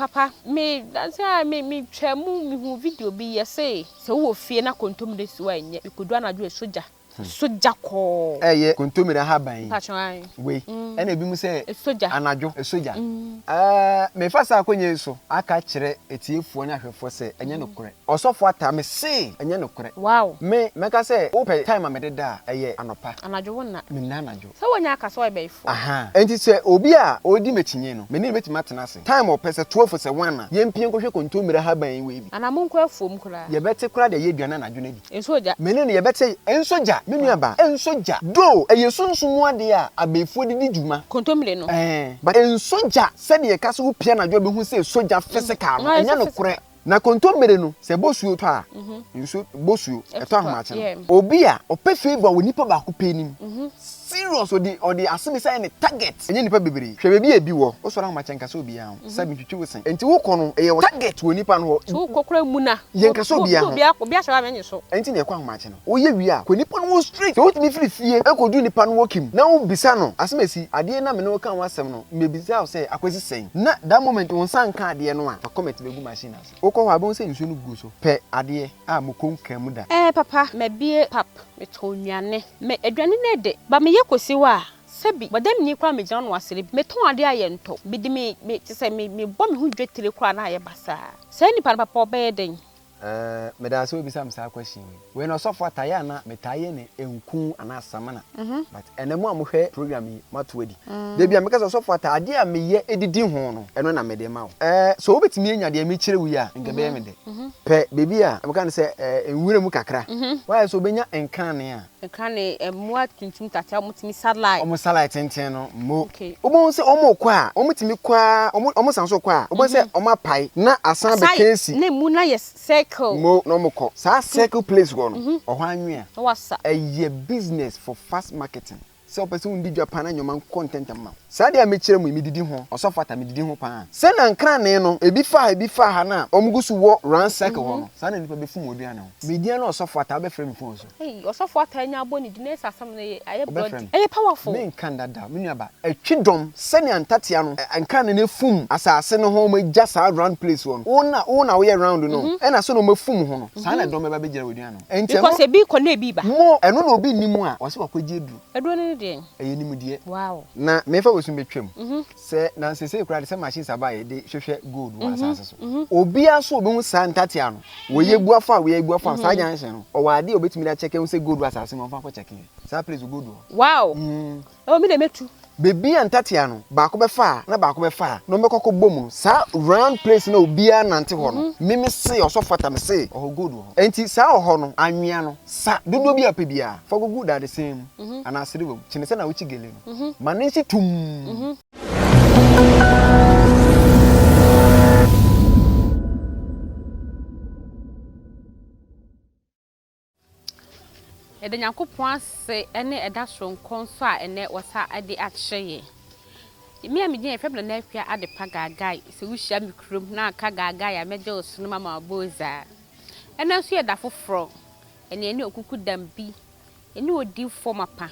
Papa, me nansa a me me twaa mu me hu video bi yɛse sɛ wowɔ fie na kontomire si hɔ a ɛnyɛ, mekodu anadwo ɛsɔ gya, ɛsɔ gya kɔɔ. Ɛyɛ kontomire ahaban yi, Mpakyɛw ae. wei ɛna ebinom sɛ Ɛsɔ gya. anadwo ɛsɔ gya. Ɛɛ mefa saa akwanya yi so aka akyerɛ atiefoɔ ne ahwɛfoɔ sɛ ɛnyɛ nokorɛ. Ɔsɔfo Atta mese ɛnyɛ nokorɛ. Wow. Me mɛka sɛ wopɛ time a mede da a ɛyɛ anɔpa. Anadwo wo nna. Menna anadwo. Sɛ wonya aka sɛ ɔyɛ bɛyifoɔ. Ahaa. Enti sɛ obi a ɔredi m'akyinnye no, me ne no bɛtumi atena ase. Time a ɔpɛ, sɛ 12 sɛ one a, yɛmpue nkɔhwɛ kontommire ahaban yi wei bi. Anaa monkɔ afuom koraa. Yɛbɛte koraa de ayɛ aduane anadwo no adi. Nsɔ gya. Me ne no yɛbɛte. Nsɔ gya, me nuabaa. Nsɔ gya. Though ɛyɛ sunsum mu adeɛ a abayifoɔ de di dwuma. Kontommire no. Ɛɛ. But nsɔ gya, sɛdeɛ yɛka sɛ wopue anadwo a bɛhu sɛ ɛsɔ gya physical no, ɛnyɛ nokorɛ. Na kontommire no, sɛ bosuo tɔ a, nsuo, bosuo, ɛtɔ ahomakye no, obi a ɔpɛ favour wɔ nipa baako pɛ anim, serious, ɔde, ɔde asɛmisa yɛ ne target, ɛnyɛ nipa bebree. Hwɛ baabi a ebi wɔ, wosɔre ahomakye nka sɛ obiara ho, sɛ metwitwi wo se. Enti wokɔ no, ɛyɛ wo target wɔ nipa no hɔ. Sɛ wokɔ koraa muna, Yɛnka sɛ obiara ho. obiara hyɛ hɔ a mɛnye so. Ɛnti na yɛkɔ ahomakye no. Woyɛ wie a, kɔ nipa no hɔ straight. Sɛ wotumi firi fie kɔduru nipa no hɔ kim na wobisa no, asɛmasi, adeɛ no a me ne wo ka ho asɛm no, mebisa wo sɛ akwasi sɛn? Na that moment wo nsa nka adeɛ no a, fa comment bɛgu machine no ase. Wokɔ hɔ a, wobɛhu sɛ nsuo no gu so. Pɛ adeɛ a moko nkaa mu da. Ɛɛ papa, mabie pap, metɔn nnuane. Me aduane no ɛdɛ, but meyɛ kɔsi hɔ a, sɛbi, bɔdamni koraa megyina no asere bi. Metɔn adeɛ a yɛntɔ. Mede me, me, kyerɛ sɛ me, mebɔ me ho dwetire koraa na ayɛ basaa. Saa nipa no papa ɔbɛyɛ dɛn? Eh, medaase wobisa me saa question wei. Wei no ɔsɔfo ata yɛ a na metaa yɛ no nku anaa samina but ɛnɛ mo a mohwɛ program yi moato adi. Da bi a meka sɛ ɔsɔfo ata adeɛ a meyɛ didi ho no ɛno na mede ma wo. Eh, sɛ wobɛtumi anya deɛ mekyerɛ wo yi a nka ɛbɛyɛ me dɛ. Pɛ baabi a wɔka no sɛ eh, nwura mu kakra. Woayɛ sɛ wobɛnya nkrane a. Nkrane, mmoa tuntum tata a wɔtumi sa line. Wɔsa line tenten no mo. Wobɛhu sɛ wɔrekɔ a, wɔtumi kɔ ara, wɔsan nso kɔ a, wobɛhu sɛ wɔapae na asan abɛka asi. Na emu no ayɛ circle. Mo na wɔkɔ. Saa circle place hɔ no, ɛhɔ anwea. Na wɔasa. Ɛyɛ business for fast marketing. Sɛ wopɛ sɛ wodi dwa paa na nneɛma nkɔ ntɛmntɛm ma wo. Saa adeɛ a mekyerɛ mo yi, medidi ho. Ɔsɔfo Atta, medidi ho paa. Sɛnea nkranee no, ebi fa ha, ebi fa ha no a wɔgu so wɔ round circle hɔ no, saa na nnipa bɛfum wɔn aduane ho. Me din ne Ɔsɔfo Atta, wobɛfrɛ me phone so. Ei, Ɔsɔfo Atta anya abɔ ne din, na ɛsɛ asɛm no yɛ, ayɛ Wobɛfrɛ bloody. me. Ɛyɛ powerful. Menka no dada, me nuaba. Ɛtwe dɔm sɛnea ntatea no, nkranee no afum asase no ho, wɔagya saa round place hɔ no. Wo na, wo na woyɛ round no, ɛna sɛnea wɔafum ho no, saa na dɔm bɛba abɛgyina w'aduane ho. Enti ɛno. Because ebi rekɔ na ebi reba. Mo, ɛno na obi nni mu a, ɔse wakɔgye aduru. Aduro no ne deɛn? Ɛyɛ nimdeɛ. Wow. Na memfa wei so mbɛtwam. Sɛ, na seesei koraa de sɛ machines aba a yɛde hwehwɛ gold wɔ asase so. Obiara nso a obehu saa ntatea no, wei abu afa, wei abu afa, saa junction no, ɔwɔ adeɛ a obetumi de akyɛke ahu sɛ gold wɔ asase mu a, ɔmfa nkɔ kyɛke. Saa place gold wɔ hɔ. Wow! Oh, me deɛ mɛtu. Baabi a ntatea no, baako bɛfa a, na baako bɛfa a, na wɔbɛkɔ akɔbɔ mu no, saa round place no a obiara nante hɔ no, me mese, Ɔsɔfo Atta, mese, ɔhɔ gold wɔ hɔ. Enti saa ɔhɔ no, anwea no, sa dodoɔ bi a wopɛ biara, fa kɔgu dadesɛn mu anaa silver mu, kyene sɛnea wokyi gele no, ma no nhye tumm. Yɛda Nyankopɔn ase ne ɛda soronko nso a ɛnnɛ wasa de akyerɛ yɛn. Me a me din yɛfrɛ me Nana Akua Adepa Gaagai. Sɛ wohyia me kurom na aka Gaagai a mɛgye wo so no mama wabɔ ozaa. Ɛnnɛ nso yɛ da foforɔ. Ɛne ɛne Okuku Dambi, ɛne Odiyifoɔ Mapa.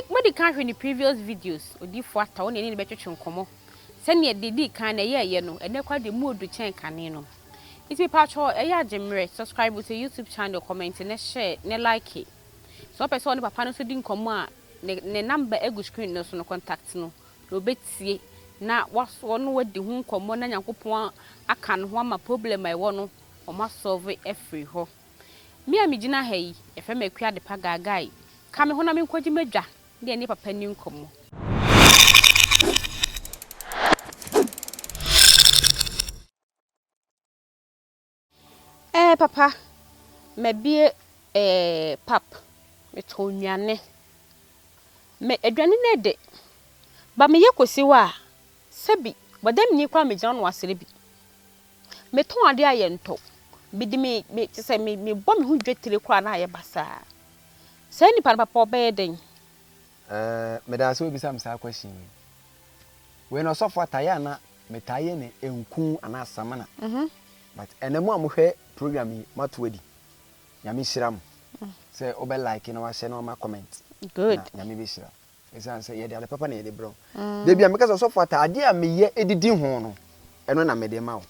Moadi kan ahwɛ ne previous videos, Odiyifoɔ Atta, wo ne ɛne no bɛtwetwe nkɔmmɔ. Sɛdeɛ deɛ ɛdii kan no ɛyɛɛyɛ no, ɛnnɛ koraa deɛ mu odu kyɛn kane no. Nti mepakyɛw ɛyɛ a gye mmerɛ subscribe to YouTube channel comment ne share ne like. Sɛ wopɛ sɛ ɔne papa no nso di nkɔmmɔ a ne ne number egu screen no so no contact no na ɔbɛtie na waso ɔne wo adi ho nkɔmmɔ na Nyankopɔn aka ne ho ama problem a ɛwɔ no wɔn asɔlve afiri hɔ. Me a megyina ha yi yɛfrɛ me Akua Adepa Gaagai ka me ho na menkɔgye m'adwa ne yɛne papa nni nkɔmmɔ. Ɛɛ papa, mabue ɛɛ pap, metɔn nnuane. Me aduane no ɛdɛ, but meyɛ kɔsi hɔ a, sɛbi bɔdamni koraa megyina no asrɛ bi. Metɔn adeɛ a yɛntɔ, mede me me kyerɛ sɛ me mebɔ me ho dwetire koraa na ayɛ basaa. Saa nipa no papa ɔbɛyɛ dɛn? Ɛɛ medaase wobisa me saa question wei. Wei no ɔsɔfo ata yɛ a na metaa yɛ no nku anaa samina but ɛnɛ mo a mohwɛ program yi moato adi. Nyame nhyira mo sɛ wobɛ like na wahyɛ na wama comment na Nyame bɛhyira wo. Ɛsiane sɛ yɛde ade papa na yɛde brɛ wo. Da bi a meka sɛ ɔsɔfo ata adeɛ a meyɛ didi ho no. Ɛno na mede ma wo.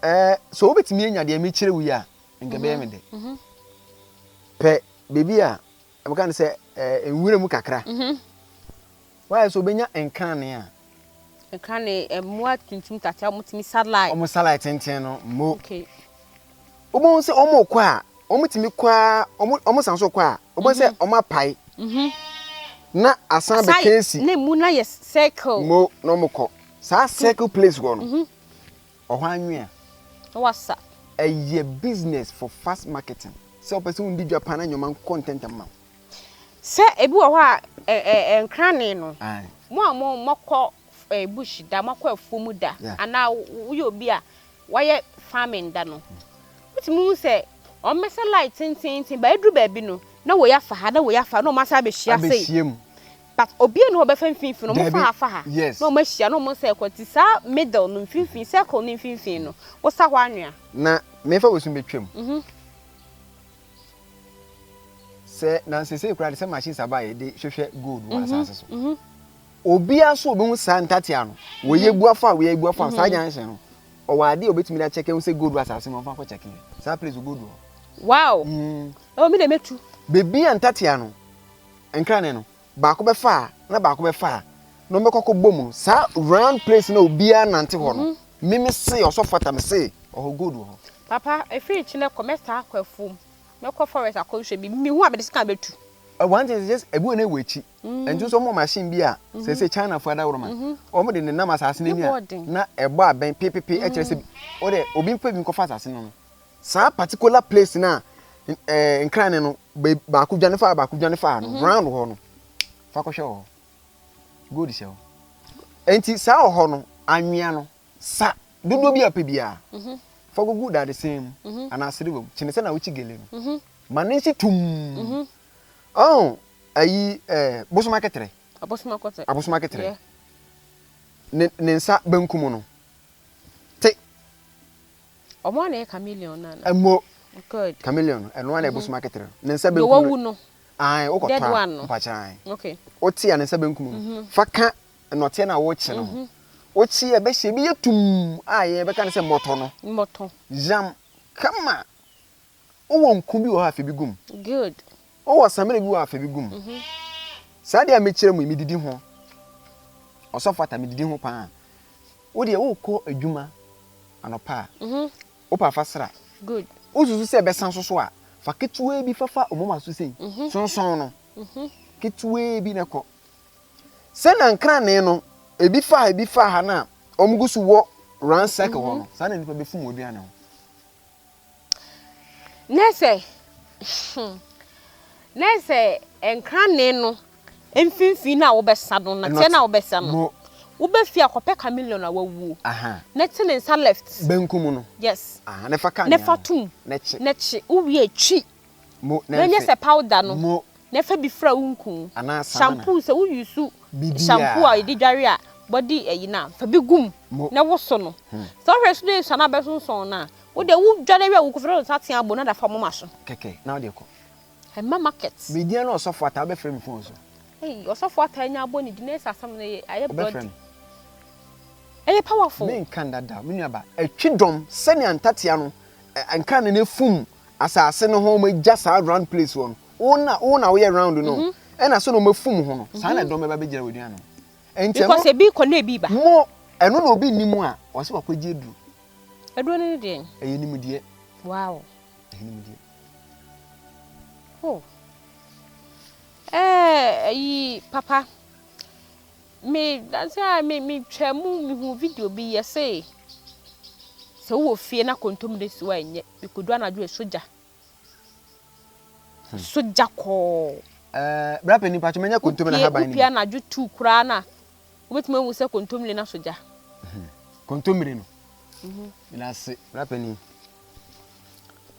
Ɛɛ, sɛ wobɛtumi anya deɛ mekyerɛ wo yi a, nka ɛbɛyɛ me dɛ. Pɛ baabi a wɔka no sɛ ɛɛ nwura mu kakra. Woayɛ sɛ wobɛnya nkrane a. Nkrane, mmoa tuntum tata a wɔtumi sa line. Wɔn sa line tenten no mo. Okay. Wobɛhu sɛ wɔrekɔ a, wɔtumi kɔ ara, wɔn wɔn san so kɔ a, wobɛhu sɛ wɔn apae. Na asan bɛka asi. Na emu no ayɛ circle. Mo na wɔkɔ. Saa circle place hɔ no, ɔhɔ anwea. Na wasa. Ɛyɛ business for fast marketing. Sɛ wopɛ sɛ wodi dwa paa na nneɛma nkɔ ntɛmntɛm ma wo. Sɛ ebi wɔ hɔ a, ɛ ɛ nkrane no, mo a mo moakɔ bush da, moakɔ afuom da, anaa woyɛ obi a wayɛ farming da no, wotumi hu sɛ wɔmmɛsa line tententen, but ɛduru baabi no, na wei afa ha, na wei afa ha, na wɔn asan abɛhyia sei. Abɛhyia mu. But obiara nni hɔ a ɔbɛfa mfimfini no, wɔfa ha fa ha, Yes. na wɔahyia, na wɔn nsa rekɔ. Nti saa middle no, mfimfini, circle no mfimfini no, wosa hɔ anwea. Na memfa wei so mbɛtwam. Sɛ, na seesei koraa de sɛ machines aba a yɛde hwehwɛ gold wɔ asase so. Obiara nso a obehu saa ntatea no, wei abu afa, wei abu afa, saa junction no, ɔwɔ adeɛ a obetumi de akyɛke ahu sɛ gold wɔ asase mu, ɔmfa nkɔ kyɛke. Saa place gold wɔ hɔ. Wow! Mm. Oh, me de metu. Beebi a ntatea no, nkrane no, baako bɛfa a, na baako bɛfa a, na wɔbɛkɔ akɔbɔ mu no, saa round place no a obiara nante hɔ no, mm-hmm. me me se, ɔsɔfo ata me se, ɔhɔ gold wɔ hɔ. Papa, efiri kyinɛ kɔ, mɛtaa akɔ afuom. Mɛkɔ forest akɔhwɛ bi. Mehu a mede sika bɛtu. One thing is just ebi wɔ na ɛwɔ akyi. Ɛnti nso wɔn machine bi a sɛsɛ China fo adaworoma wɔn de nenam asase no ani a na ɛbɔ abɛn pepepe ɛkyerɛ sɛ wɔde obi mfa bi nkɔfa asase no no. Saa particular place no a ɛɛ nkrane no baako dwane fa baako dwane fa no round hɔ no fa kɔhwɛ wɔ hɔ gold hyɛ hɔ. Ɛnti saa wɔ hɔ no anwea no sa dodoɔ bi a pɛ biara fa gugu dadesɛn mu anaa serewa mu kyene sɛ na wokyi gele no ma ne nsi tumm. Oh, ayi eh, bosom aketere. Abosom aketere. Abosom aketere. Yeah. Ne ne nsa benkum no. Te. Ɔmo ana yɛ chameleon na na. Ɛmo. Good. Chameleon no, ɛno ana yɛ bosom aketere no. Ne nsa benkum no. Deɛ wawu no. Ae, wokɔtɔ a. Dead one no. Mpakyɛ ae. Okay. Wote a ne nsa benkum no. Mhm. Fa ka nnɔteɛ no a wokye no ho. Mhm. Wokye a ɛbɛhyɛ ebi yɛ tumm a yɛbɛka no sɛ mmɔtɔ no. Mmɔtɔ. Yam kama. Wowɔ nku bi wɔ hɔ a fa bi gu mu. Good. Wowɔ samina bi wɔ hɔ a fa bi gu mu. Saa deɛ a mekyerɛ mu yi, medidi ho. Ɔsɔfo Atta, medidi ho paa. Wo deɛ wokɔ adwuma anɔpa a, wopɛ a fa sra. Good. Wosusu sɛ ɛbɛsa nso so a, fa ketewaa bi fafa wo moma so sei, sonsɔn no. Ketewaa bi na kɔ. Sɛ na nkranee no, ebi fa ha, ebi fa ha no a, wɔgu so wɔ round circle hɔ no, saa na nnipa bɛfum wɔn aduane ho. Na sɛ, na sɛ nkranee no mfimfini no a wobɛsa no, nɛteɛ no a wobɛsa no, wobɛ fie a kɔpɛ chameleon a wawuo, na te ne nsa left. Benkum no. Yes. Na fa ka Na fa tom. Na kye. Na kye. Wowie a twi. Mo, na Na nyɛ mfe. sɛ powder no. Mo. Na fa bi fra wo nku. Anaa samina. Shampoo, sɛ wo use Biribiara. shampoo a yɛde dware a body ayi no a, fa bi gu mu. Mo. Na woso no. Sɛ wohwɛ so na esua na abɛsonsɔn no a, wo deɛ wo dware wie a wo kɔ fie na wode wo nsa tea abɔ na de afa moma so. Kɛkɛ, na wode kɔ. Ɛmma market. Me din ne Ɔsɔfo Ataa, wobɛfrɛ me phone so. Ei, Ɔsɔfo Ataa anya abɔ ne din na ɛsɛ asɛm no yɛ ayɛ Wobɛfrɛ bloody. me. Ɛyɛ powerful. Menka nnada, me nuaba. Ɛtwe dɔm sɛnea ntatea no, nkrane no afum asase no ho, wɔagya saa round place hɔ no. Wo na, wo na woyɛ round no. Ɛna sɛnea wɔafum ho no, saa na dɔm bɛba bɛgyina w'aduane ho. Enti ɛno. Because ebi kɔ na ebi ba. Mo, ɛno na obi nni mu a, ɔse wakɔgye aduro. Aduro no ne deɛn? Ɛyɛ nimdeɛ. Wow. Ɛyɛ nimdeɛ. Oh. Ɛɛ, ayi, papa. Me, danse a me, me twa mu, me hu video bi, yɛ se, sɛ wowɔ fie na kontomire si hɔ a ɛnyɛ, mekodu anadwo ɛsɔ gya. Ɛsɔ gya kɔɔ. Ɛɛ, bra panin, pakyɛ manya kontomire ahaban no bi. Wopie anadwo tuu koraa na wobɛtumi ahu sɛ kontomire no asɔ gya. Kontomire no. Meda ase, bra panin.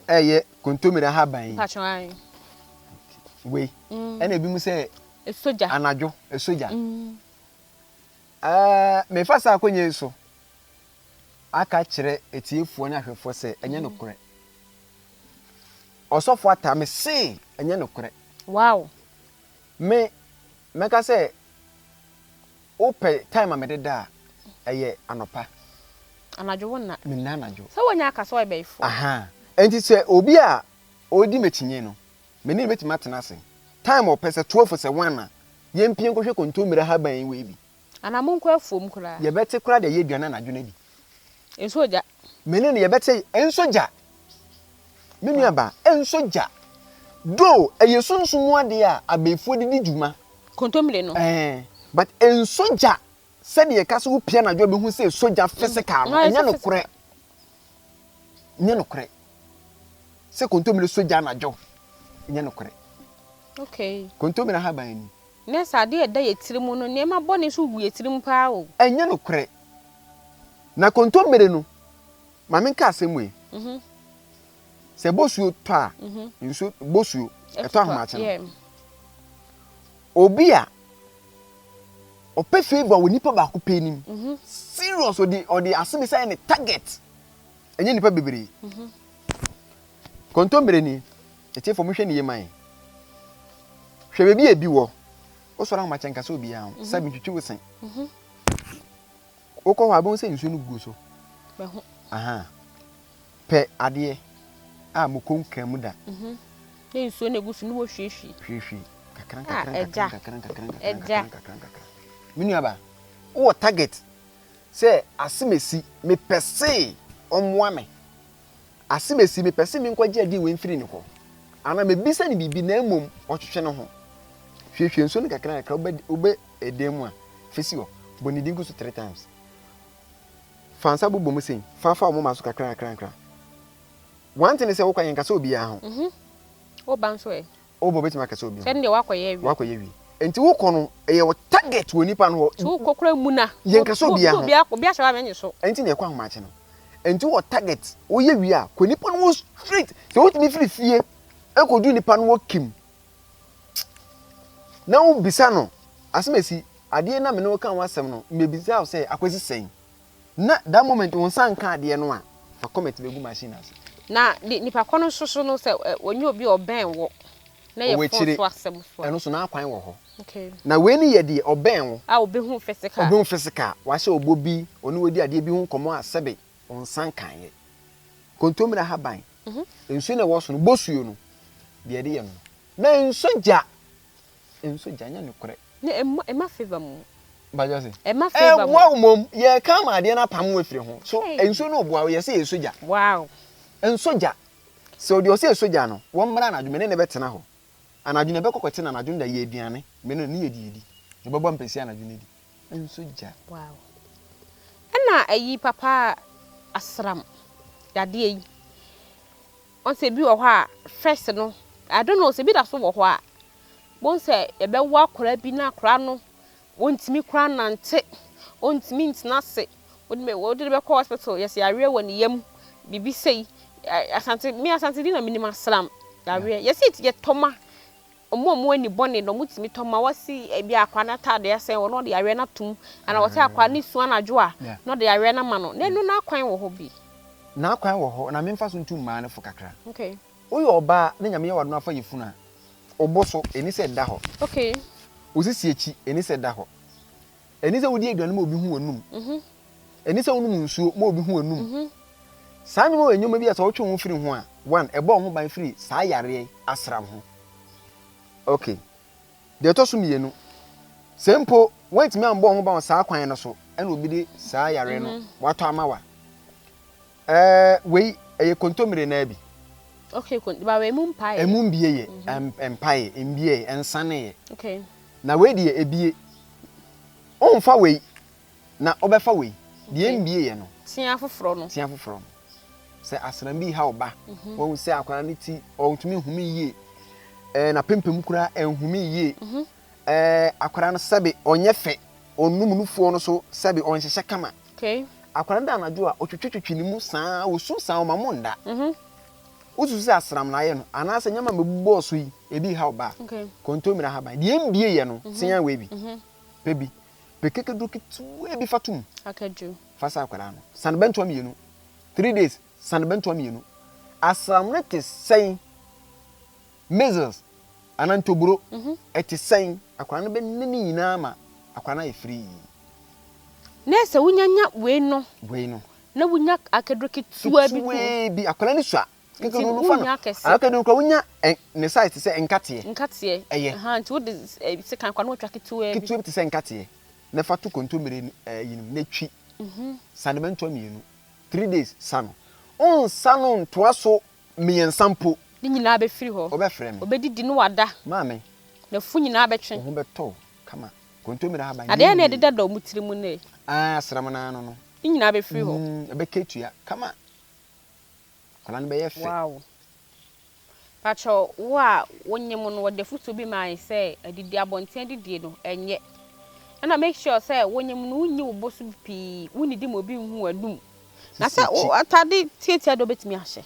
Ɛyɛ kontomire ahaban yi. Pakyɛ ae. Wei, ɛna ebi mu sɛ Ɛsɔ gya. Anadwo, ɛsɔ gya. Ɛɛ, mefa saa akonnwa yi so aka akyerɛ atiefoɔ ne ahwɛfoɔ sɛ ɛnyɛ nokorɛ. Ɔsɔfo Atta, mese ɛnyɛ nokorɛ. Wow. Me, mɛka sɛ wopɛ time a mede da a. Ɛyɛ anɔpa. Anadwo wo nna. Menna anadwo. Sɛ wonya aka sɛ ɔyɛ bɛyifoɔ. Ahaa. Enti sɛ obi a ɔredi m'akyinnye no, me ne no bɛtumi atena ase. Time a ɔpɛ, sɛ 12 sɛ 1 a, yɛmpue nkɔhwɛ kontommire ahaban yi wei bi. Anaa monkɔ afuom koraa. Yɛbɛte koraa de ayɛ aduane anadwo no adi. Nsuo gya. Me ne no yɛbɛte nso gya. Me nuabaa, nso gya. Though ɛyɛ sunsum mu adeɛ a abayifoɔ de di dwuma. Kontommire no. Ɛɛ, but nso gya. Sɛdeɛ yɛka sɛ wopie anadwo a bɛhu sɛ ɛsɔ gya physical no, ɛnyɛ nokorɛ. Ɛnyɛ nokorɛ. Sɛ kontommire sɔ gya anadwo, ɛnyɛ nokorɛ. Okay. Kontommire ahaban ni. Nɛ sɛ adeɛ a ɛda yɛ tiri mu no, nneɛma bɔne nso gu yɛ tiri mu paa o. Ɛnyɛ nokorɛ. Na kontommire no, ma menka asɛm wei. Sɛ bosuo tɔ a, nsuo, bosuo, ɛtɔ ahomakye no. Obi a ɔpɛ favour wɔ nipa baako pɛ anim. Mhm. Serious ɔde ɔde asɛm sɛ ne target. Ɛnyɛ nipa bebree. Mhm. Kontommire ni. Etiefo mo hwɛ ne yie man. Hwɛ baabi a ebi wɔ. Wosɔre ahomakyɛ nkasa obiara ho. Mhm. Sɛ metwitwi wo se. Mhm. Wokɔ hɔ a wobɛhu sɛ nsuo no gugu so. Bɛho. Aha. Pɛ adeɛ a mo kɔn kaa mu da. Ne nsuo na egu so ne wɔhwiehwie. Hwiehwie. Kakra nkakra nkakra nkakra nkakra nkakra nkakra nkakra nkakra. Me nuaba, wowɔ target sɛ asemesi mepɛ se ɔmmoa me. Asemesi mepɛ se menkɔgye adeɛ wei mfiri ne hɔ. Anaa mebisa no biribi na mmom ɔtwetwe ne ho. Hwiehwie nsuo no kakra nkakra wobɛ wobɛ ɛdan mu a, fa si hɔ. Bɔ ne din gu so three times. Fa nsa bobɔ mu sei, fa fa wo moma so kakrakrakra. One thing ne sɛ wokɔ a yɛnkasa obiara ho. Mhm. Woba nso ɛ? Woba obetumi akasa obi ho. Sɛ ne deɛ woakɔyɛ awie. Woakɔyɛ awie. Nti wokɔ no, ɛyɛ wo target wɔ nipa no hɔ. So wokɔ koraa mu na. Yɛnkasa obiara ho. Obi ahyɛ hɔ a mɛnye so. Ɛnti na yɛkɔ ahomakye no. Nti wowɔ target, woyɛ wie a, kɔ nipa no hɔ straight. Sɛ wotumi firi fie kɔdu nipa no hɔ kim na wobisa no, asɛm asi, adeɛ na me ne wo ka ho asɛm no, mebisa wo sɛ akwasi sɛn? Na that moment wo nsa nka adeɛ no a, fa comment bɛgu machine ase. Na nipa kɔ no nso so no sɛ ɔnyɛ obi a ɔbɛn wo na yɛ phone so asɛm so a. Ɛno nso n'akwan wɔ hɔ. Okay. Na wei no yɛ deɛ ɔbɛn wo. A ɔbɛhu physical. Ɔbɛhu physical. Wahyɛ ɔbɔ bi, ɔne wo adi adeɛ bi ho nkɔmmɔ a sɛbe wo nsa nkaeɛ. Kontommire ahaban, nsuo na ɛwɔ so no, bosuo no, deɛ ɛde yɛ no no. Na nsɔ gya. Nsɔ gya, nyɛ nokorɛ. Na ɛma ɛma favour mu. Mpakyɛw se. Ɛma favour mu. Ɛboa wo mmom. Yɛreka ama adeɛ no apam wo afiri ho. So nsuo no reboa wo? Yɛse yɛsɔ gya. Wow. Nsɔ gya. Sɛ deɛ ɔse yɛsɔ gya no, wɔmmra anadwo, me ne no bɛtena hɔ. Anadwo no yɛbɛkɔ kɔte no anadwo no da yɛ aduane, me ne no ne yɛdi yɛdi. Yɛbɛbɔ ampesi anadwo no adi. Nsɔ gya. Wow. Ɛna ayi papa asram yadeɛ yi. Wɔn sɛ ebi wɔ hɔ a first no I don't know sɛ ebi da so wɔ hɔ a wɔn sɛ yɛbɛwo akwadaa bi na akwadaa no wɔntumi koraa nante wɔntumi ntena ase wɔde wɔde no bɛkɔ hospital yɛsɛ yareɛ wɔ ne yam biribi sei asante me asante di na menim asram yareɛ yɛsɛ yɛtɔ ma Wɔn a wɔn ani bɔne no, wɔtumi tɔ ma wɔsi ebi akwadaa no ataade asɛn hɔ na ɔde yareɛ no atom anaa wɔte akwadaa no su anadwo a na ɔde yareɛ no ama no. Na ɛno n'akwan wɔ hɔ bi. N'akwan wɔ hɔ na memfa so ntu mmaa no fo kakra. Okay. Woyɛ ɔbaa na Nyame yɛ w'adom afa yafunu a, wo bo so, ɛni sɛ ɛda hɔ. Okay. Wo sisi akyi, ɛni sɛ ɛda hɔ. Ɛni sɛ wodi aduane ma obi hu w'anum. Ɛni sɛ wonom nsuo ma obi hu w'anum. Saa nneɛma wɔ nneɛma bi a sɛ wotwe wo ho firi ho a, one, ɛbɔ wo ho ban firi saa yareɛ yi, asram ho. Okay. Deɛ ɛtɔ so mmienu, sɛ mpo woantumi ammɔ wo ho ban wɔ saa kwan no so ɛna obi de saa yareɛ no watɔ ama wo a, ɛɛ wei ɛyɛ kontommire naa bi. Okay, ba wei emu mpaeɛ. Emu mbie yɛ, mpaeɛ, mbie, ɛnsaneeɛ. Okay. Na wei deɛ ebie. Womfa wei Na wobɛfa wei, deɛ ɛmbieeɛ no. Tea foforɔ no. Tea foforɔ no. Sɛ asram bi reha wo ba, wahu sɛ akwadaa no ti, ɔntumi nhome yie, ɛɛ n'apempem koraa ɛnhome yie, ɛɛ akwadaa no sɛbe ɔnyɛ fɛ, ɔnum nufoɔ no so sɛbe ɔnhyehyɛ kama. Okay. Akwadaa no da anadwo a, ɔtwitwitwitwi ne mu saa, ɔsu saa, ɔma mo nda. Wosusu sɛ asram na ayɛ no, anaasɛ nneɛma a mebobɔɔ so yi, ebi reha wo ba a, Okay. kontommire ahaban, deɛ ɛmbieeɛ no, tea wei bi, pɛ bi. Pɛ kekaduro ketewaa bi fa to mu. Akaduro. Fa sa akwadaa no. Sane bɛntoa mmienu. 3 days, sane bɛntoa mmienu. Asram no te sɛn? Measles anaa ntoburo, ɛte sɛn? Akwadaa no bɛne ne nyinaa ma akwadaa no ayɛ free. Na sɛ wonya nya wei no. Wei no. Na wonya akaduro ketewa bi. Ketewa bi, akwadaa no sua. Nti wonya kɛse. Akaduro koraa wonya ne size te sɛ nkateɛ. Nkateɛ. Ɛyɛ. Ahaa, nti wode sekan koraa na watwa ketewa bi. Ketewa bi te sɛ nkateɛ. Na fa to kontommire yi no mu na twi. Sa no bɛntoa mmienu. 3 days sa no. Wonsa no ntoa so mmiɛnsa mpo. Ne nyinaa bɛfiri hɔ. Wobɛfrɛ me. Ɔbɛdidi na wada. Maame. N'afu nyinaa bɛtwe. Wo ho bɛtɔ wo kama. Kontommire ahaban. Adeɛ na ɛdeda da wɔn tiri mu no ɛ. Ah, asram no ano no. Ne nyinaa bɛfiri hɔ. Ɛbɛka atua kama. Akwadaa no bɛyɛ fɛ. Wow. Pakyɛ wo a wonyem no wɔde afotuo bi maa yɛn sɛ adidi abɔnten adidie no ɛnyɛ. Ɛna make sure sɛ wonyem no wonyi wo bo so pii, wonnidi ma obi nhu w'anum. Na sɛ atade tiatia deɛ wobɛtumi ahyɛ.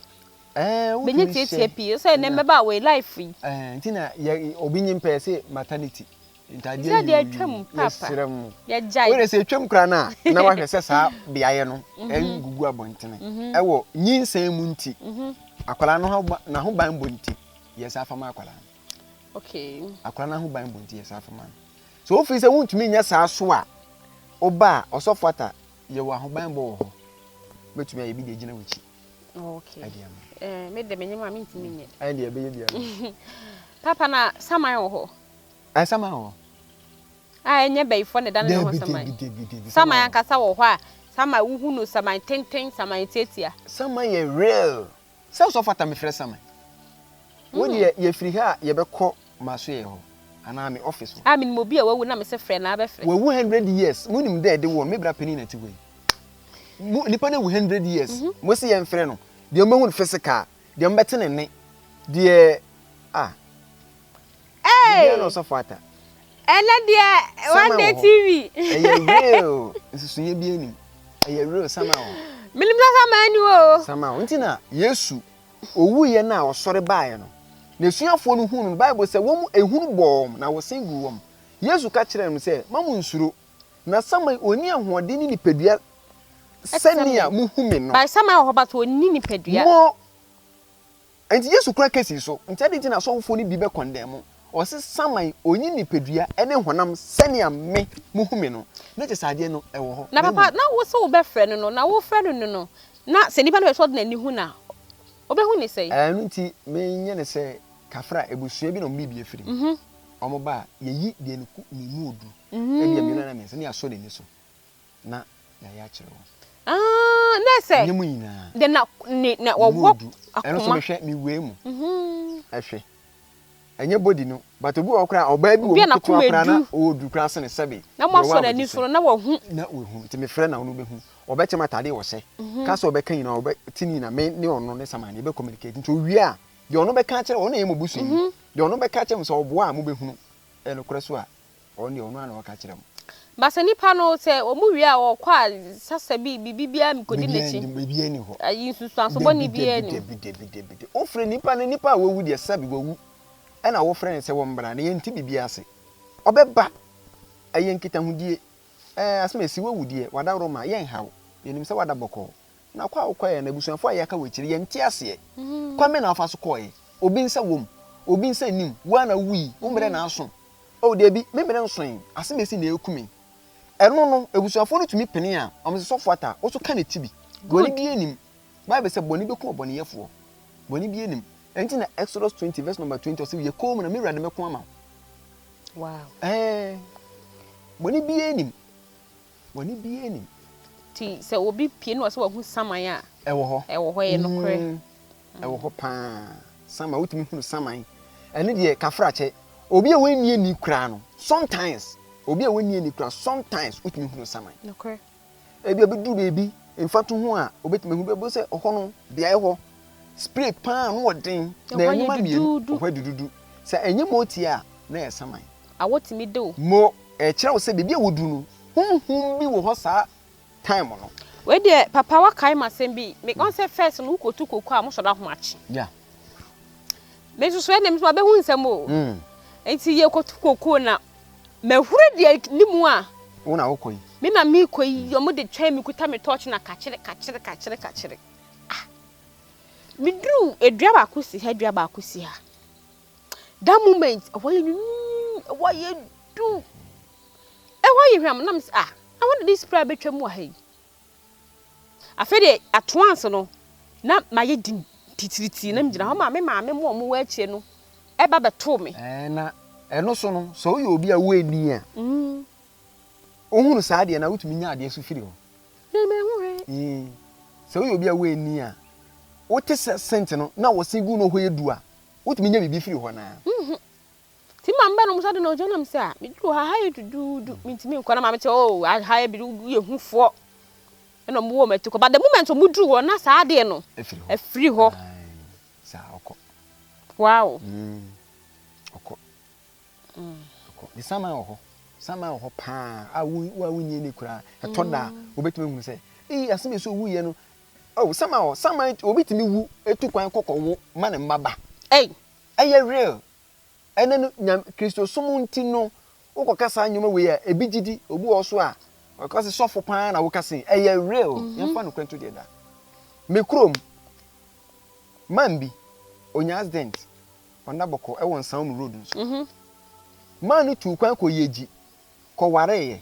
Ɛɛ Bɛnyɛ tiatia pii sɛ ɛnɛ mmɛbaa wei life yi. Ɛɛ nti na yɛ obi nyem pɛ sɛ maternity ntadeɛ Sɛ deɛ atwam papa. Yɛsrɛ mo. Yɛgyae. Wei de sɛ atwam koraa no a na wahwɛ sɛ saa beaeɛ no ɛngugu abɔntene. Ɛwɔ nyinsɛn mu nti akwadaa no n'ahobanbɔ nti yɛ saa fama akwadaa no. Okay. Akwadaa no ahobanbɔ nti yɛ saa fama no. So wofiri sɛ wontumi nyɛ saa so a woba a ɔsɔfo ata yɛwɔ ahobanbɔ wɔ hɔ. Wobɛtumi ayɛ bi de agyina w'akyi. Okay. Ɛde ama. Eh, me de menyem a mentumi nyɛ. Ɛne deɛ ɛbɛyɛ biara. Papa na saman wɔ hɔ. Ɛ saman wɔ hɔ. A ɛnyɛ bɛyifoɔ na ɛdane ne ho saman. Dabi dabi dabi. Saman ankasa wɔ hɔ a saman wohu no saman tenten saman tiatia. Saman yɛ real. Sɛ ɔsɔfo ata mefrɛ saman. Wo deɛ yɛfiri ha a yɛbɛkɔ m'asoɛeɛ hɔ anaa me office hɔ. A menim obi a wawu na mese frɛ na abɛfrɛ. Wawu 100 years monim dɛ ɛde wɔ no me bra panin na ɛte hɔ yi. Mo nipa no awu 100 years mo se yɛmfrɛ no deɛ mobɛhu no physical deɛ mobɛte ne nne deɛ ah. Hey! Biribiara na ɔsɔfo ata. Ɛnɛ deɛ One Day TV. Ɛyɛ real nsusunyɛ bi anim. Ɛyɛ real sama wɔ. Menim sɛ sama ani wɔ o. Sama wɔ nti na Yesu owuiɛ no a ɔsɔre baeɛ no n'asuafoɔ no huu no Bible sɛ wɔn ehunu bɔɔ wɔn na wɔsen guu wɔn. Yesu ka kyerɛɛ no sɛ ma mo nsuro na sama yi ɔnni ahoɔden ne nipadua sɛnea muhu me no. By sama wɔ hɔ but ɔnni nipadua. Mo Nti Yesu kora kesi so. Nti adi nti na asɔfofoɔ no bi bɛ condemn mo. Ɔse saman onyi nipadua ne honam sɛnea me muhu me no. Na kyerɛ sɛ adeɛ no ɛwɔ hɔ. Na papa na wo sɛ wobɛfrɛ no no na wofrɛ no no no na sɛ nipa no pɛ sɛ ɔde n'ani hu no a ɔbɛhu ne sɛn? Ɛno nti menyɛ ne sɛ kafra abusua bi na ɔmo biribi afiri mu. Ɔmo ba a yɛyi deɛ ne ku ne mu odu. Ebia mmienu anaa mmiɛnsa ne yɛasɔ n'ani so na yɛayɛ akyerɛ wɔn. Ah, na sɛ Ɛnyɛ mu nyinaa. de na ne na wɔwɔ Ɛno nso mehwɛ mewei mu. Ɛhwɛ. Ɛnyɛ body no but obi wɔ hɔ koraa ɔbaa bi wɔ Obi a mu ketewa n'akoma koraa na edu. ɔwɔ duru koraa sene sɛbe. Na mo asɔ n'ani so no na wahu. Na wahu nti mefrɛ na ɔno bɛhu. Ɔbɛkyɛ me ataade ɔhyɛ. Ka sɛ ɔbɛka nyinaa ɔbɛ ti ne nyinaa me ne ɔno ne sama no yɛbɛ communicate nti owie a deɛ ɔno bɛka akyerɛ ɔno na ɛyɛ mo busuani. Deɛ ɔno bɛka akyerɛ mo sɛ ɔboa a mobɛhunu. Ɛyɛ nokorɛ so a ɔno deɛ ɔno ara na waka akyerɛ mo. Ba sɛ nipa no sɛ ɔmo wie a ɔkɔ a sasa bi biribi biara nkɔdi n'akyi. Biribiara nni hɔ. Ayi nsunsuanso bɔne biara nni. Dabi dabi dabi dabi. Wofrɛ nipa no nipa a wawu deɛ sɛbe wawu ɛna wofrɛ no sɛ wɔmmra na yɛnte biribiara ase. Ɔbɛba. Ɛyɛ nkitahodie. Ɛɛ asɛm a ɛsi wawu deɛ wadaworo ma yɛnha wo. Yɛnim sɛ wada bɔkɔɔ. Na kɔ a wokɔeɛ no abusuafoɔ a yɛaka wɔ akyire yɛnte aseɛ. Kwan bɛn na wofa so kɔeɛ? Obi nsa wɔ mu, obi nsa nnim, wo ara na wowui, wo mmerɛ na aso. Oh dabi, me mmerɛ nsoe, asɛm a ɛsi na ɛreku me. Ɛno no, abusuafoɔ no tumi pene a, wɔn sɛ sɔfoɔ ata, wo nso ka ne ti bi. Bɔne biara nnim. Bible sɛ bɔne bɛku ɔbɔneyɛfoɔ. Bɔne biara nnim. Ɛnti na Exodus 20 verse number 20 ɔsɛ yɛ komm na me Awurade mɛko ama wo. Wow. Ɛɛ, bɔne biara nnim. Bɔne biara nnim. Ti sɛ obi pie na ɔsɛ wahu saman a. Ɛwɔ hɔ. Ɛwɔ hɔ yɛ nokorɛ. Ɛwɔ hɔ paa. Saman wotumi hunu saman. Ɛno deɛ kafrakyɛ. Obi a wɔnni ani koraa no sometimes obi a wɔnni ani koraa sometimes wotumi hunu saman. Nokorɛ. Ebi obi duru beebi mfatoho a obetumi hu bɛbu sɛ ɔhɔ no beaeɛ hɔ spray paa no wɔ den na Ɛhɔ ɛnuma yɛ mmienu duduudu. ɔhɔ dududu sɛ ɛnyɛ motie a na yɛ saman. Awɔ tumi de o. Mo ɛkyerɛ wo sɛ beebi a woduru no honhom bi wɔ hɔ saa time no. Wei deɛ papa wakae ma asɛm bi me ɔn sɛ first no wokɔtu koko a mosɔre ahomakye. Yeah. Me nso so ɛnna me nso mabɛhu nsɛm o. Nti yɛkɔtu koko na mahuru deɛ ne mu a. Wo na wokɔ yi. Me na mekɔ yi ɔmo de twɛn me kuta me torch na kakyere kakyere kakyere kakyere. Ah. Meduru edua baako si ha dua baako si ha. That moment ɛhɔ yɛ nwuu ɛhɔ yɛ du. Ɛhɔ yɛ hwam na me sɛ ah. Na when did this prayer bɛtwam wɔ ha yi? Afei deɛ at once no, na mayɛ din titiritii na megyina hɔ ma me maame mo a wɔwɔ akyire no ɛba bɛtoo me. Ɛɛ na ɛno so no, sɛ woyɛ obi a woanni a, wohunu saa adeɛ no a, wotumi nya adeɛ so firi hɔ. Me manhu hwee. Mm. Sɛ woyɛ obi a woanni a, wote sɛ scent no na wɔsen gu no hɔ yɛ du a, wotumi nya biribi firi hɔ no ara. Nti maame ba no ɔmo sɛ ade na ɔgyina nam sɛ a meduru ha ha yɛ duduudu mentumi nkɔ na maame kyɛ oh ha yɛ bi yɛ hufoɔ ɛna ɔmo wɔ ɔmo ati kɔ but the moment ɔmo duru hɔ na saa adeɛ no afiri hɔ. Saa ɔkɔ. Wow. Ɔkɔ. Ɔkɔ. Ne saman wɔ hɔ. Saman wɔ hɔ paa a wo wo a wonyɛ ni koraa ɛtɔ da a wobɛtumi ahunu sɛ ee asɛm yɛ sɛ owu yɛ no oh saman wɔ saman obi tumi wu etu kwan kɔkɔ wo ma ne mma ba. Ei. Ɛyɛ real. Ɛnnɛ no, Nyame, Kristosom nti no, wokɔka saa nneɛma wei a, ebi gye di, obi wɔ hɔ so a, ɔka sɛ sɔfo paa na woka sei. Ɛyɛ real. Yɛmfa nokorɛ nto deɛ da. Me kurom, man bi, ɔnya accident, ɔnda bɔkɔ ɛwɔ Nsawam road no so. Man no tuu kwan kɔ Yegyi, kɔwareeɛ,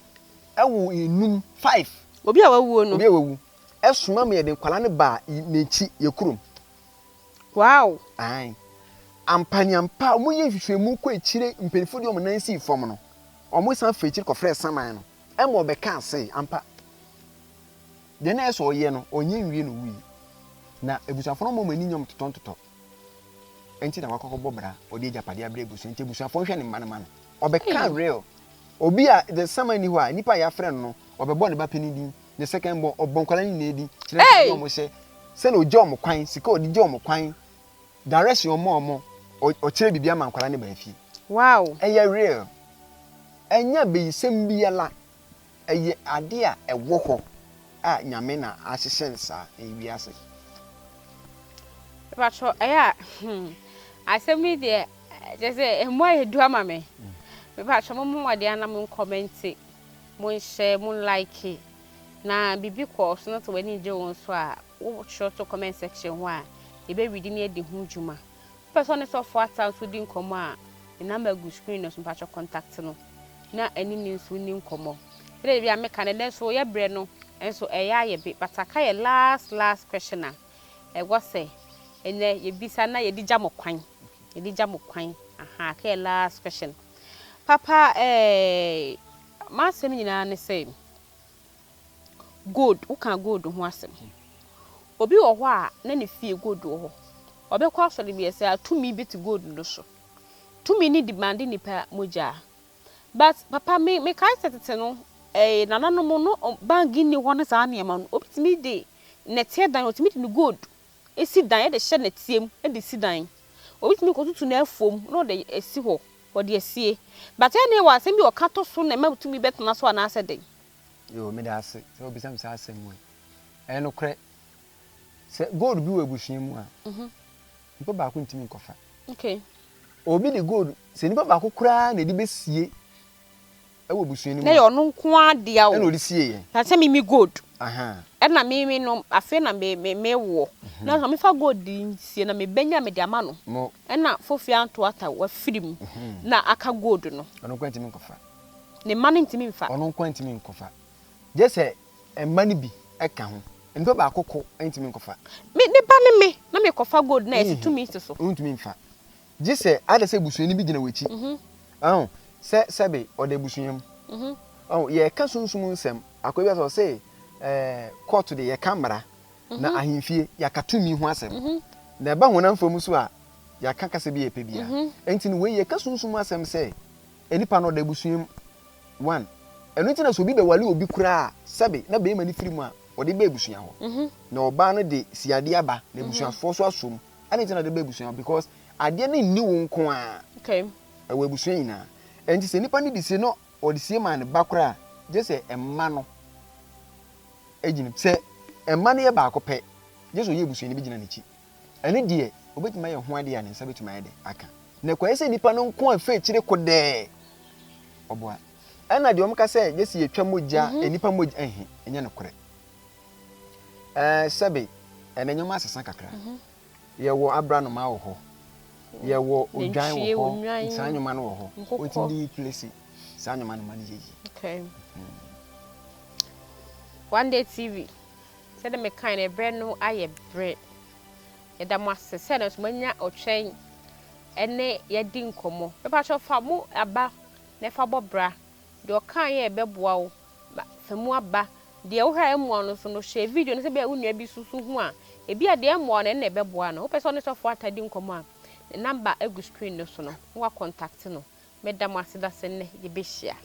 ɛwoo nnum, five. Obi a wawuo no. Obi a wawu. Ɛsoma ma yɛde nkwadaa no baa n'akyi, yɛ kurom. Wow! Aane. Ampaneampa, wɔyɛɛ nhwehwɛmu kɔ akyire, mpaninfoɔ de wɔn nan sii fam no, wɔsan faa akyire kɔfrɛɛ saman no ma ɔbɛkaa se, ampa, deɛ na ɛyɛ sɛ ɔyɛ no, ɔnyɛ nwie na ɔwuiɛ. Na abusuafoɔ no mmɔ wɔn ani nyɛ wɔn totɔntotɔ nti na wakɔ akɔbɔ bra, ɔde agyapadeɛ abrɛ abusua nti abusuafoɔ nhwɛ ne mma no ma no. Ɔbɛkaa real. Obi a, the saman nni hɔ a, nipa a yɛafrɛ no no, ɔbɛbɔ ne ba panin din. Ne second born, ɔbɔ nkwadaa no nyinaa din, kyerɛ sɛ ɔne wɔn hyɛ, sɛnea ɔgya wɔn kwan, sika a ɔde gya wɔn kwan, direction ɔma wɔn, ɔkyerɛ biribi ama nkwadaa no baa fie. Wow. Ɛyɛ real. Ɛnyɛ abayisɛm biara. Ɛyɛ ade a ɛwɔ hɔ a Nyame na ahyehyɛ no saa, ɛyɛ wiase. Mepakyɛw ɛyɛ a hmm asɛm yi deɛ kyerɛ sɛ ɛmu ayɛ du ama me. Mepakyɛw mommɔ mmɔden ara na monkɔmɛnte. Monhyɛ, mo like, na biribi kɔ so na sɛ w'ani gye wo nso a, wo twerɛ to comment section hɔ a, yɛbɛ readi ne adi ho dwuma. Wopɛ sɛ ɔne Sɔfo Atta nso di nkɔmmɔ a, ne number gu screen no so, mpakyɛ contact no na ɛne no nso nni nkɔmmɔ. Sɛdeɛ da biara meka no, ɛnnɛ nso yɛ berɛ no nso ɛyɛ ayɛ be, but aka yɛ last last question a ɛwɔ sɛ ɛnnɛ yɛbisa na yɛde gya mo kwan, yɛde gya mo kwan, ahaa, aka yɛ last question. Papa eh, m'asɛm nyinaa ne sɛ, gold, woka gold ho asɛm. Obi wɔ hɔ a, na ne fie gold wɔ hɔ. Ɔbɛkɔ asɔre bi sɛ a tumi bi te gold no so. Tumi no demande nipa mogya. But papa me mekae sɛ tete no, eh, nananom no bank nni hɔ ne saa nneɛma no. Obi tumi de nnɛteɛ dan, otumi de ne gold si dan de hyɛ nɛteɛ mu de si dan. Obi tumi kɔtutu n'afuom na ɔde asi hɔ. Wɔde asie. But ɛnneɛ wɔ asɛm bi a ɔka to so na ɛma tumi bɛtena so anaasɛ dɛn? Yoo, meda ase sɛ wobisa me saa asɛm wei. Ɛyɛ nokorɛ, sɛ gold bi wɔ abusua mu a, nipa baako ntumi nkɔfa. Okay. Obi de gold, sɛ nipa baako koraa na ɛde bɛsie wɔ abusua no mu a. Na ɛyɛ ɔno nko ara dea o. Ɛna ɔde sie yɛ. Na sɛ me me gold. Ɛna me me no afei na me me me woɔ. Na sɛ mefa gold yi nsie na me bɛnya me de ama no. Mo. Ɛna Fofi anto ata wafiri mu. Na aka gold no. Ɔno nko ara ntumi nkɔfa. Ne mma no ntumi nfa. Ɔno nko ara ntumi nkɔfa. Gye sɛ mma no bi ka ho. Nipa baako ko ntumi nkɔfa. Me ne ba ne me na me kɔfa gold na yɛsi tumi si so. Wontumi nfa. Gye sɛ ada sɛ busuani bi gyina w'akyi. Ɔho, sɛ sɛbe ɔda abusua mu. Ɔho, yɛreka sunsum nsɛm, akoa bi asɛ ɔse ɛɛ kɔɔto deɛ yɛka mmara, na ahemfie yɛaka tumi ho asɛm. Na ɛba honam fam nso a, yɛaka kasa bi a yɛpɛ biara. Enti no wei yɛka sunsum asɛm sɛ nipa no ɔda abusua mu. One, ɛno nti na sɛ obi bɛwale obi koraa a, sɛbe na barima no firi mu a, ɔde ba abusua hɔ. Na ɔbaa no de siadeɛ aba, na abusuafoɔ nso asɔ mu. Adɛn nti na ɔde ba abusua hɔ? Because adeɛ no nni wo nko ara. Ɛwɔ abusua nyinaa. Ɛnti sɛ nipa no de sie na ɔde sie maa ne ba koraa a, gye sɛ mma no gyina mu. Sɛ mma no yɛ baako pɛ, gye sɛ ɔyɛ abusuani bi gyina n'akyi. Ɛno deɛ, ɔbɛtumi ayɛ ho adeɛ a ne nsa bɛtumi ayɛ dɛ aka. Na ɛkɔyɛ sɛ nipa no nko a ɛfa akyire kodɛɛ, ɔboa. Ɛna deɛ wɔka sɛ gye sɛ yɛtwa mogya, nnipa mogya, ɛhe, ɛnyɛ nokorɛ. Ɛɛ sɛbe, ɛnɛ nneɛma asesa kakra. Yɛwɔ abranoma wɔ hɔ, yɛwɔ odwan wɔ hɔ, saa nneɛma no wɔ hɔ. Wotumi de replace saa nneɛma no ma no yɛ yie. Okay. One Day TV, sɛdeɛ mekae no, ɛberɛ no ayɛ berɛ. Yɛda mo ase sɛ ɛno nso moanya ɔtwɛn ne yɛadi nkɔmmɔ. Mepakyɛw fa mo aba na fa bɔ bra. Deɛ ɔkaeɛ a ɛbɛboa wo, fa mu aba. Deɛ wohwɛ a ɛmmoa wo no nso no, hyɛ video no sɛ ebia wo nua bi nso so hu a, ebia deɛ ɛmmoa wo no, ɛno na ɛbɛboa no. Wopɛ sɛ ɔne Sɔfo Arthur di nkɔmmɔ a, ne number gu screen no so no, na woakɔntakte no. Meda mo ase da sɛ nnɛ yɛbɛhyia.